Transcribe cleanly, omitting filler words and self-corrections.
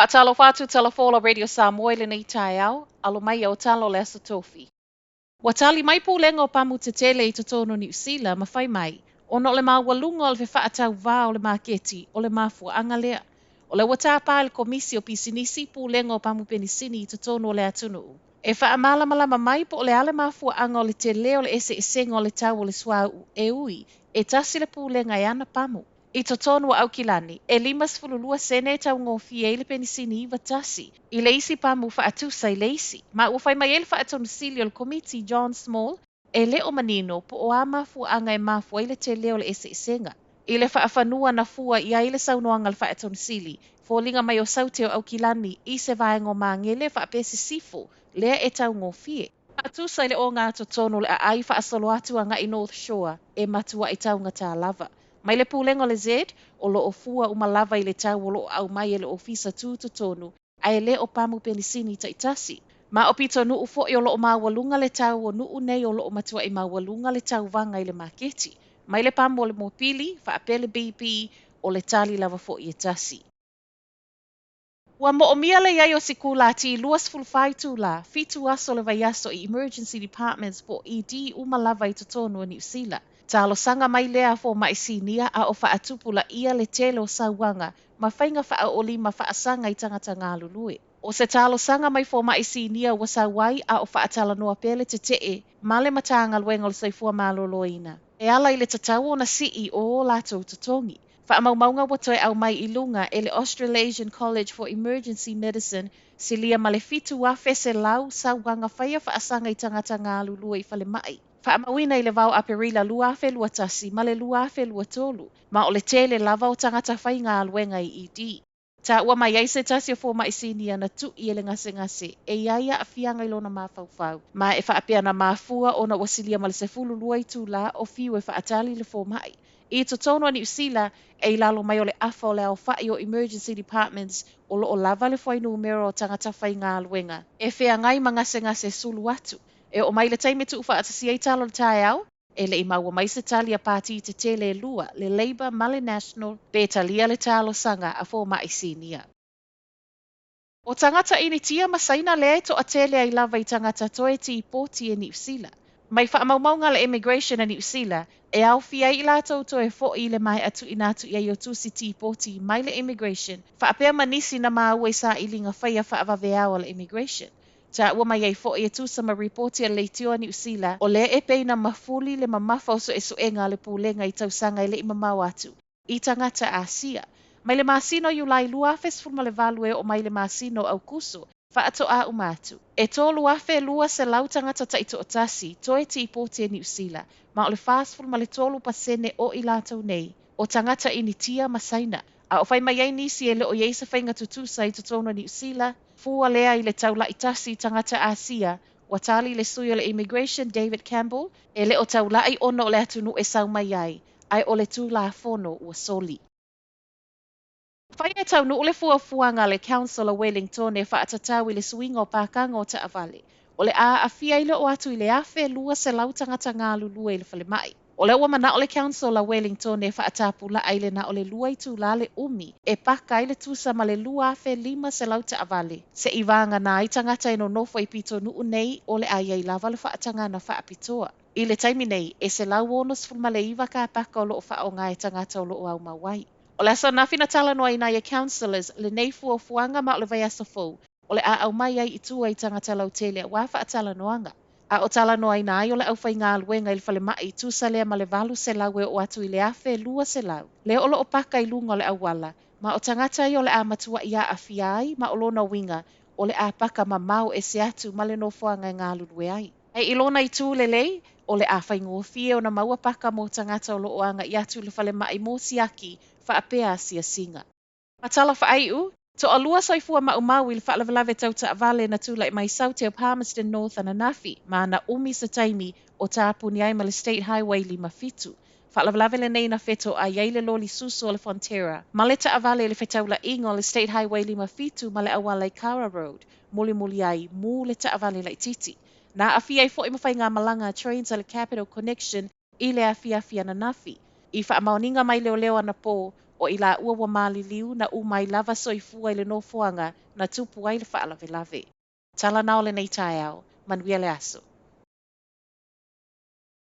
Faatalofa atu Tala Radio Samoa i lenei taeao, alo mai Autalo le Aso Tofi. Ua tali mai pulega o pamu tetele i totonu o Niu Sila ma fai mai, ona o le maualuga o le fefaatauvā o le maketi o le mafuaaga lea. O lea ua tāpā e le Komisi o Pisinisi pulega o pamu penisini i totonu o le atunuu. E faamalamalama mai po o le a le mafuaaga o le tele o le eseesega o le tau o le suauu e ui e tasi le pulega e ana pamu. I totonu o Aukilani, e 52 sene e taugofie ai le penisini 91 i le isi pamu faatusa i le isi. Ma ua fai mai ai le faatonusili o le komiti John Small e le o manino po o a mafuaaga e mafua ai le tele o le eseesega. I le faafanua na fua i ai le saunoaga a le faatonusili, foliga mai o saute o Aukilani i se vaega o Magele faapea Sisifo lea e taugofie. Faatusa i le ogatotonu o le aai faasolo atu agai North Shore e matuai taugata lava. Mai le pulega o le Z, o lo o fua uma lava i le tau o lo o aumai e le ofisa tutotonu, ae le o pamu penisini taitasi. Ma o pitonuu foi o lo o maualuga le tau o nuu nei o lo o matuai maualuga le tauvaga i le maketi. Mai le pamu o le mopili, faapea le BP, o le tali lava foi e tasi. Ua moomia le iai o sikulati 24 itulā, 7 aso o le vaiaso i Emergency Departments po o ED uma lava i totonu o Niu Sila. Talosaga mai lea a fomai sinia a o faatupulaia le tele o sauaga ma faiga faaoolima faasaga i tagata galulue. O se talosaga mai fomai sinia ua sau ai a o faatalanoa pea le tetee ma le Matagaluega o le Soifua Maloloina. E ala i le tatau ona sii o latou totogi. Faamaumauga ua toe aumai i luga e le Australasian College for Emergency Medicine silia ma le 7,100 sauaga faia faasaga i tagata galulue i falemai. Faamauina i le vao Aperila 2021 ma le 2023, ma o le tele lava o tagata faigaluega i ED. Taua mai ai se tasi o fomai sinia na tui e le gasegase e iai aafiaga i lona mafaufau, ma e faapea na mafua ona ua silia ma le 12 itulā o fiu e faatali le fomai. I totonu o Niu Sila, e i lalo mai o le afa o le aofai o Emergency Departments o lo o lava le fuainumera o tagata faigaluega e feagai ma gasegase sulu atu. E oo mai le taimi tuufaatasia ai tala o le taeao, e le i maua mai se tali a pati tetele e lua, le Labour ma le National, pe talia le talosaga a fomai sinia. O tagata Initia ma Saina lea e toatele ai lava i tagata toe tipoti e Niu Sila. Mai faamaumauga a le Immigration a Niu Sila, e aofia ai i latou toe foi i le maea tuuina atu i ai o tusi tipoti mai le Immigration, faapea ma nisi na maua i sailiga faia faavaveao a le Immigration. Taua mai ai foi e tusa ma ripoti a le Leitio a Niu Sila, o lea e pei na mafuli le mamafa o suesuega a le pulega i tausaga e le i mamao atu i tagata Asia. Mai le masina o Iulai 2018 e oo mai le masina o Aukuso, faatoa uma atu. E 3,200 tagata taitoatasi toe tipoti e Niu Sila, ma o le 43% o i latou nei, o tagata Initia ma Saina. A o fai mai ai nisi e le o i ai se faiga tutusa i totonu o Niu Sila, fua lea i le taulai tasi i tagata Asia, ua tali le sui o le Immigration David Campbell, e le o taulai ona o le atunuu e sau mai ai, ae o le tulafono ua soli. Fai e taunuu le fuafuaga a le Council o Wellington e faatatau i le suiga o pakaga o taavale. O le a aafia ai le oo atu i le 1,200 tagata galulue i le falemai. O lea ua manao le Council a Wellington e faatapulaa i le na o le 2 itulā le umi e paka ai le tusa ma le 2,500 taavale. Seia vagana ai tagata e nonofo i pitonuu nei o le a iai lava le faatagaga faapitoa. I le taimi nei, e 169 car paka o lo o faaaoga e tagata o lo o aumau ai. O le aso ananafi na talanoaina ai e councillors lenei fuafuaga ma o le vaiaso fou o le a aumai ai i tua i tagata lautele aua faatalanoaga. A o talanoaina ai o le aufaigaluega i le falemai tusa lea ma le 800 e oo atu i le 1,200. Lea o lo o paka i luga o le auala, ma o tagata ia o le a matuai aafia ai ma o lona uiga o le a paka mamao ese atu ma le nofoaga e galulue ai. Ae i lona itu lelei, o le a faigofie ona maua paka mo tagata o lo o agai atu i le falemai mo siaki faapea asiasiga. Ma tala faaiu, toalua soifua maumau i le faalavelave tau taavale na tulai mai Saute o Palmerston North ananafi, ma na umi se taimi o tapuni ai ma le State Highway 57. Faalavelave lenei na fetoai ai le loli susu o le Fonterra ma le taavale i le fetaulaiga o le State Highway 57 ma le auala i Kara Road, mulimuli ai mu le taavale laitiiti. Na aafia ai foi ma faigamalaga trains a le Capital Connection i le afiafi ananafi. I faamaoniga mai leoleo anapo, O i laua ua maliliu na uma ai lava soifua i le nofoaga na tupu ai le faalavelave. Tala na o lenei taeao, manuia le aso.